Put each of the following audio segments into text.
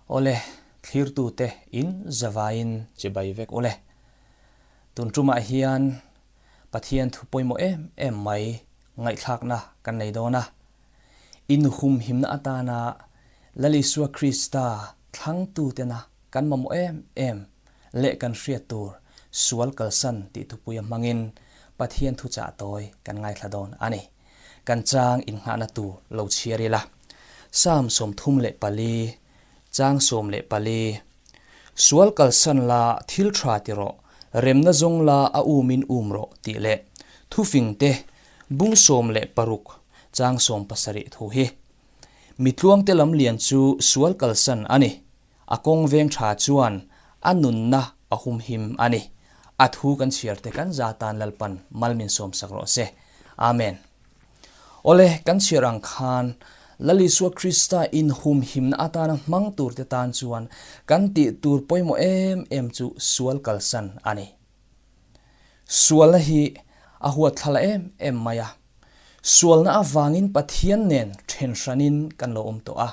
Awle, thlirtute in zavaiin chibai vek ule. Tun tumah hian Pathian thu pawimawh em em mai ngaihthlakna kan nei dawn a. Inhumhimna atana Lal Isua Krista thlangtutena kan mamawh em em leh kan hriat tur sual kalsan tih thupuia hmangin Pathian thuchah tawi kan ngaithla dawn a ni. Kan chang innghahna tur lo chhiar ila. Psalm 34, chang 14, Sual kalsan la thil tha ti rawh, remna zawng la a umin um rawh tih leh thufing te bung 16, chang 70 thu hi. Mi tluangte lam lian chu sual kalsan a ni. A kawng veng tha chuan a nunna a humhim a ni. A thu kan chhiar te kan za tan Lalpan mal min sawmsak rawh se. Amen. Awle, kan chhiar ang khan Lal Isua Krista inhumhimna atana hmang tur te tan chuan kan tih tur pawimawh em em chu sual kalsan a ni. Sualna hi a huatthlala em em mai a. Sualna avangin Pathian nen then hranin kan lo awm tawh a.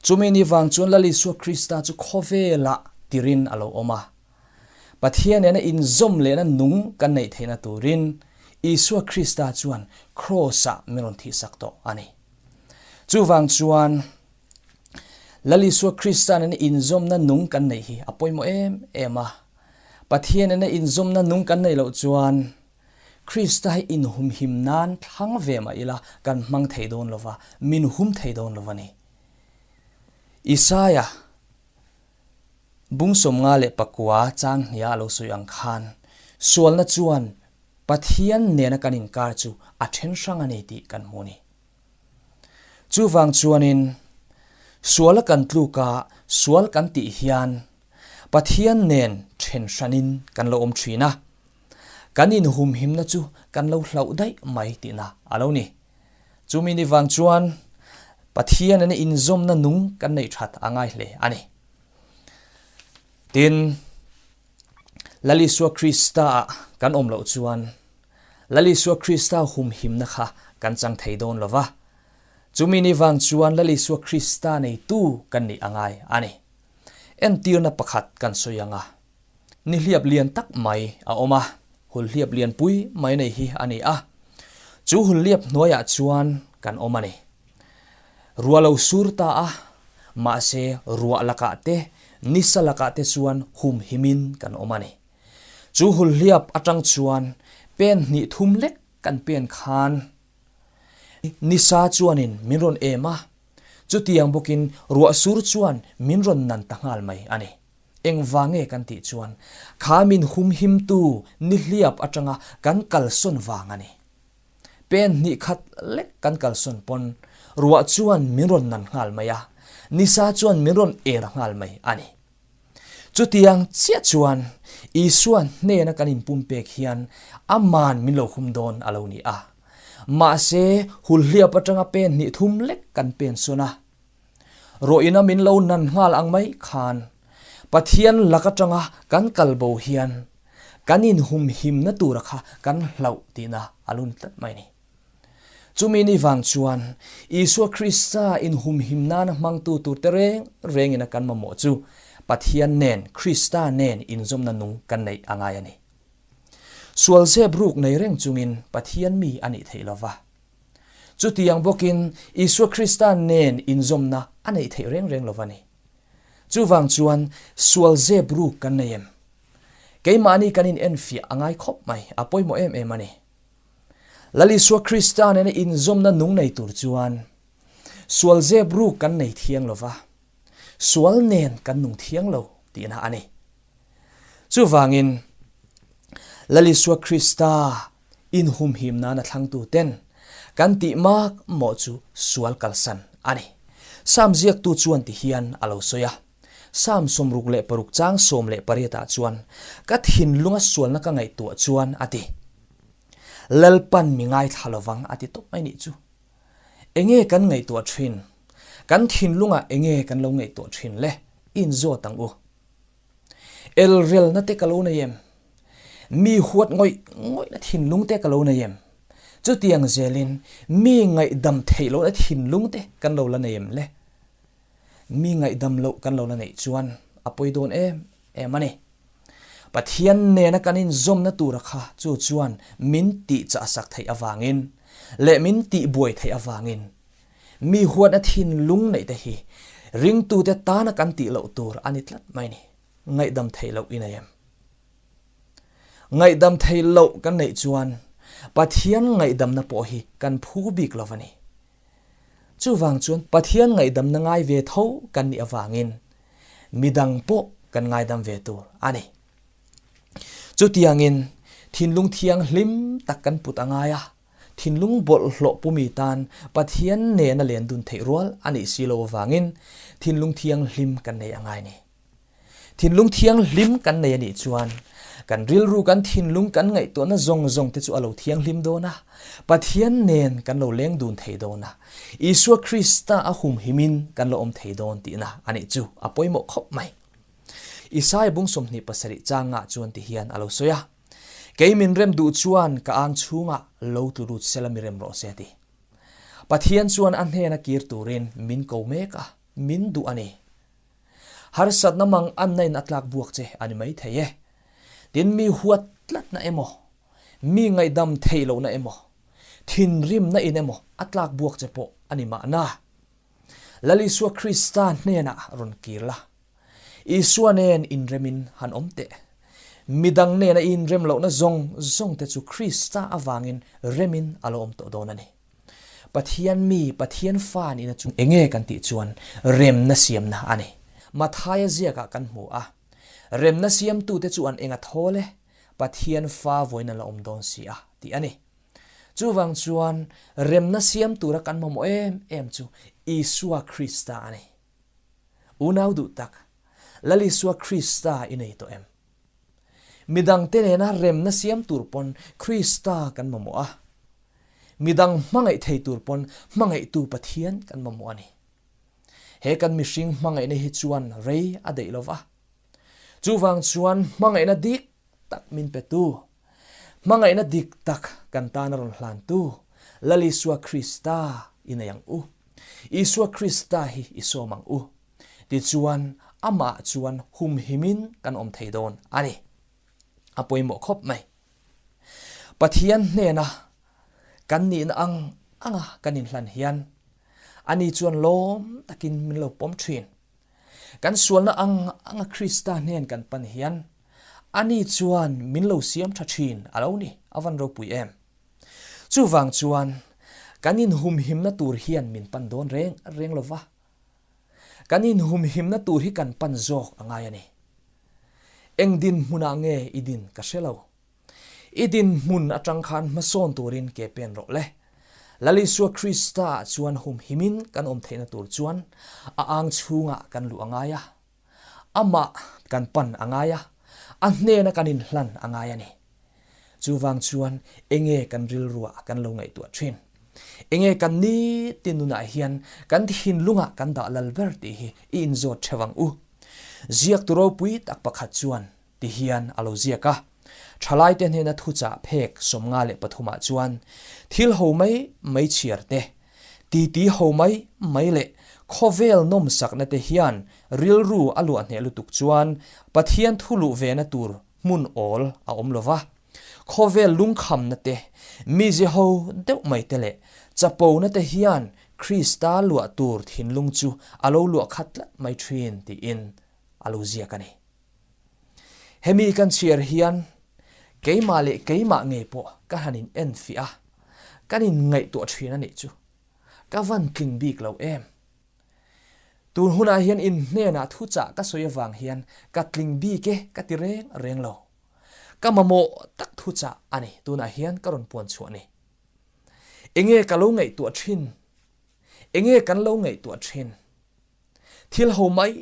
Chumi ni vang chuan Lal Isua Krista chu khawvelah tirin a lo awm a. Pathian nena inzawm lehna nung kan neih theihna turin Isua Krista chuan Kraws-ah min rawn thihsak tawh a ni. Chuvang chuan Lal Isua Krista nena inzawmna nung kan neih hi a pawimawh em em a. Pathian nena inzawmna nung kan neih loh chuan Krista hi inhumhim nan thlang ve mah ila kan hmang thei dawn lo va, min hum thei dawn lo a ni. Isaia bung 59 chang hnia a lo sawi ang khan, sualna chuan Pathian nena kan inkar chu a then hrang a ni tih kan hmu a ni. Chuvang chuanin, suala kan tluka sual kan tih hian Pathian nen then hranin kan lo awm thin a. Kan inhumhimna chu kan lo hlauh daih mai tihna a lo ni. Chumi ni vang chuan Pathian nena inzawmna nung kan neih that a ngai hle a ni. Tin, Lal Isua Krista-ah kan awm loh chuan Lal Isua Krista humhimna kha kan chang thei dawn lo va. Chumi ni vang chuan Lal Isua Krista neitu kan nih a ngai a ni. Entirna pakhat kan sawi ang a. Nihliap lian tak mai a awm a, hulhliap lian pui mai nei hi a ni a. Chu hulhliap hnuaiah chuan kan awm a ni. Ruah lo sur ta a, mahse ruah lakah te, nisa lakah te chuan humhimin kan awm a ni. Chu hulhliap atang chuan pen hnih thum lek kan pen khan nisa chuanin min rawn em a, chutiang bawkin ruah sur chuan min rawn nan ta nghal mai a ni. Engvang nge kan tih chuan kha min humhimtu nihliap atanga kan kalsawn vang a ni. Pen hnih khat lek kan kalsawn pawn ruah chuan min rawn nan nghal mai a, nisa chuan min rawn er nghal mai a ni. Chutiang chiah chuan Isua hnena kan inpumpek hian aman min lo hum dawn a lo ni a. Mahse, hulhliap atanga pen hnih thum lek kan pen sawn a. Rawhina min lo nan nghal ang mai khan Pathian lak atanga kan kal bo hian kan inhumhimna tura kha kan hlauh tihna a lo ni tlat mai a ni. Chumi ni vang chuan Isua Krista inhumhim nana hmangtu turte reng rengin a kan mamawh chu Pathian nen Krista nen inzawmna nung kan neih a ngai a ni. Sual zep ruk nei reng chungin Pathian mi a nih theih lova. Chutiang bawkin Isua Krista nen inzawmna a neih theih reng reng lo va ni. Chuvang chuan sual zep ruk kan nei em? Keimahni kan in enfiah a ngai khawp mai, a pawimawh em em a ni. Lal Isua Krista nena inzawmna nung nei tur chuan sual zep ruk kan nei thiang lo va, sual nen kan nung thiang lo tihna a ni. Chuvangin Lal Isua Krista inhumhim nana thlangtu ten kan tih mak mawh chu sual kalsan a ni. Sam ziaktu chuan ti hian a lo sawi a, Sam 66 chang 18 ah chuan, Ka thinlunga sualna ka ngaihtuah chuan a ti. Lalpan mi ngaithla lovang a ti tawp mai nih chu. Enge kan ngaihtuah thin? Kan thinlungah enge kan lo ngaihtuah thin le? Inzawt ang u. Elrelna te ka lo nei em? Mi huat ngawih ngawihna thinlung te ka lo nei em? Chutiang zelin mi ngaihdam theih lohna thinlung te kan lo la nei em le? mi ngaihdam loh kan lo la neih chuan a pawi dawn em em a ni. Pathian nena kan inzawmna tura kha chu chuan min tihchahsak theih avangin leh min tihbuai theih avangin mi huatna thinlung neih te hi ringtute tana kan tih loh tur a ni tlat mai ni. Ngaihdam theih loh i nei em? Ngaihdam theih loh kan neih chuan Pathian ngaihdamna pawh hi kan phu bik lo a ni. Chuvang chuan Pathian ngaihdamna ngai ve tho kan nih avangin midang pawh kan ngaidam ve tur a ni. Chutiangin thinlung thianghlim tak kan put a ngai a, thinlung bawlhhlawh pumi tan Pathian nena len dun theih rual a nih si lo avangin thinlung thianghlim kan nei a ngai ni. Thinlung thianghlim kan nei a nih chuan kan rilru, kan thinlung, kan ngaihtuahna zawng zawng te chu a lo thianghlim dawn a, Pathian nen kan lo leng dun thei dawn a, Isua Krista a humhimin kan lo awm thei dawn tihna a nih chu a pawimawh khawp mai. Isaiah bung 27 changah chuan ti hian a lo sawi a, Kei min rem duh chuan ka ang chhungah lo tlu lut sela mi rem rawh se a ti. Pathian chuan a hnena kir turin min ko mek a, min duh a ni. Harsatna mang anna in a tlak buak che a ni mai thei e. Tin mi huat tlatna emaw, mi ngaihdam theih lohna emaw, thinrimna in emaw a tlak buak che pawh a ni mahna. Lal Isua Krista hnenah rawn kir la. Isua nen inremin han awm teh. Midang nena i inrem lohna zawng zawng te chu Krista avangin remin a lo awm tawh dawn a ni. Pathian mi, Pathian fa nihna chu enge kan tih chuan remna siamna a ni. Mathaia ziakah kan hmu a, Remna siamtute chu an eng a thawl e, Pathian fa vawiin an la awm dawn si a, tih a ni. Chuvang chuan remna siam tura kan mamawh em em chu Isua Krista a ni. Unau duh tak, Lal Isua Krista i nei tawh em? Midangte nena remna siam tur pawn Krista kan mamawh a. Midang hmangaih thei tur pawn hmangaihtu Pathian kan mamawh a ni. He kan mihring hmangaihna hi chuan rei a daih lo va. Chuvang chuan hmangaihna dik tak min petu, hmangaihna dik tak kan tana rawn hlantu Lal Isua Krista i nei ang u. Isua Krista hi i sawm ang u. Tichuan amah chuan humhimin kan awm thei dawn a ni. A pawimawh khawp mai. Pathian hnena kan nihna ang anga kan inhlan hian ani chuan lawm takin min lo pawm thin. Kan sualna ang anga Krista hnen kan pan hian ani chuan min lo siam tha thin a lo ni, a van ropui em. Chuvang chuan kan inhumhimna tur hian min pan dawn reng reng lo va. Kan inhumhimna tur hi kan pan zawk a ngai a ni. Eng dinhmunah nge i din ka hre lo. I dinhmun atang khan hmasawn turin ke pen rawh le. Lal Isua Krista ah chuan humhimin kan awm theihna tur chuan a ang chhungah kan luh a ngai a. Amah kan pan a ngai a, a hnena kan inhlan a ngai a ni. Chuvang chuan enge kan rilruah kan lo ngaihtuah thin? Enge kan nitin nunah hian kan thinlungah kan dah lal ber tih hi i inzawt theuh ang u. Ziaktu ropui tak pakhat chuan ti hian a lo ziak a, Thalaite hnena thuchah phek 53 ah chuan thil ho mai mai chhiar te, titi ho mai mai leh khawvel nawmsakna te hian rilru a luah hneh lutuk chuan Pathian thu luh vena tur hmun awl a awm lo va. Khawvel lungkhamna te, mize ho deuh mai te leh chapona te hian Krista luah tur thinlung chu a lo luah khat tlat mai thin tiin a lo ziak a ni. Hemi kan chhiar hian keimah leh keimah ngei pawh ka han in en fiah a, kan in ngaihtuah thin a nih chu. Ka van tling bik lo em. Tun hunah hian in hnenah thuchah ka sawi avang hian ka tling bik e ka ti reng reng lo. Ka mamawh tak thuchah a ni tunah hian ka rawn puan chhuah ni. Enge ka lo ngaihtuah thin? Enge kan lo ngaihtuah thin? Thil ho mai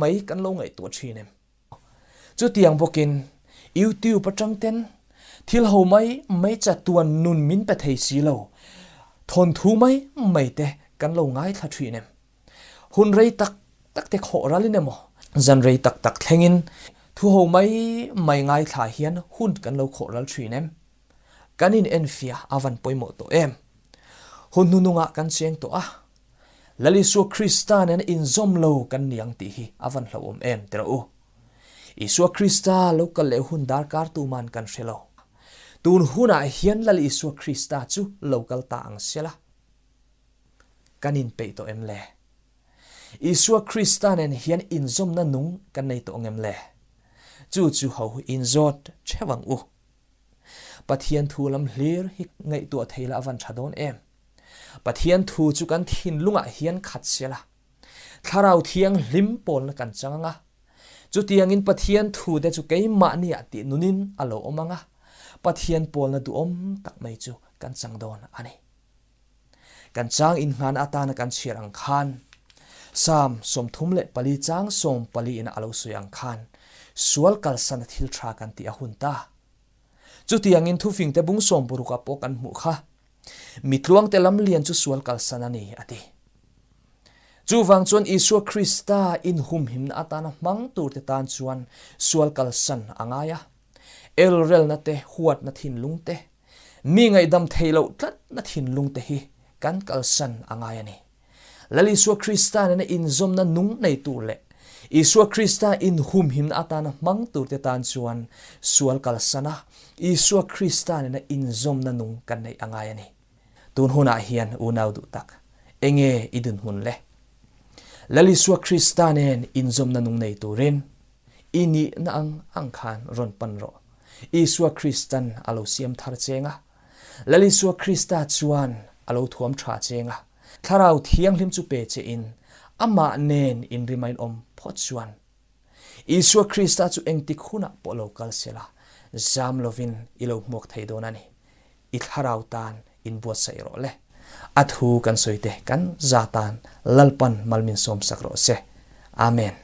mai kan lo ngaihtuah thin em? Chutiang bawkin YouTube atang ten thil ho mai mai chatuan nun min pe thei si lo, thawnthu mai mai te kan lo ngaithla thin em? Hun rei tak tak te khawh ralin emaw, zan rei tak tak thlengin thu ho mai mai ngaithla hian hun kan lo khawh ral thin em? Kan inenfiah a van pawimawh tawh em? Hun hnunungah kan cheng tawh a. Lal Isua Krista nena inzawm lo kan ni ang tih hi a van hlauhawm em ti rawh u. Isua Krista lo kal leh hun darkar tuman kan hre lo. Tun hunah hian Lal Isua Krista chu lo kal ta ang sela. Kan inpeih tawh em le? Isua Krista nen hian inzawmna nung kan nei tawh ngem le? Chu chu ho inzawt theuh ang u. Pathian thu lam hlir hi ngaihtuah thei la a van tha dawn em? Pathian thu chu kan thinlungah hian khat sela, Thlarau Thianghlim pawlna kan chang ang a. Chutiangin Pathian thute chu keimahniah tih nunin a lo awm ang a, Pathian pawlna duhawm tak mai chu kan chang dawn a ni. Kan chang innghan atana kan chhiar ang khan, Psalm 34 chang 14 in a lo sawi ang khan, sual kalsana thil tha kan tih a hun ta. Chutiangin thufingte bung 60 ah pawh kan hmuh kha, Mi tluangte lam lian chu sual kalsan a ni, a ti. Chuvang chuan Isua Krista inhumhimna atana hmang turte tan chuan sual kalsan a ngai a. Elrelna te, huatna thinlung te, Mi ngaihdam theih loh tlatna thinlung te hi kan kalsan a ngai a ni. Lal Isua Krista nena inzawmna nung nei tur leh Isua Krista inhumhimna atana hmang turte tan chuan sual kalsana Isua Krista nena inzawmna nung kan neih a ngai a ni. Tun hunah hian unau duh tak, enge i dunhmun le? Lal Isua Krista nen inzawmna nung nei turin I nihna ang ang khan rawn pan rawh. Isua Kristan a lo siam thar cheng a. Lal Isua Krista chuan a lo thuam tha cheng a. Thlarau Thianghlim chu pe che in, amah nen inrimain awm phawt chuan. Isua Krista chu engtik hunah pawh lo kal sela, zam lovin i lo hmuak thei dawn a ni. I thlarau tan inbuatsaih rawh le. A thu kan sawi te kan za tan Lalpan mal min sawmsak rawh se. Amen.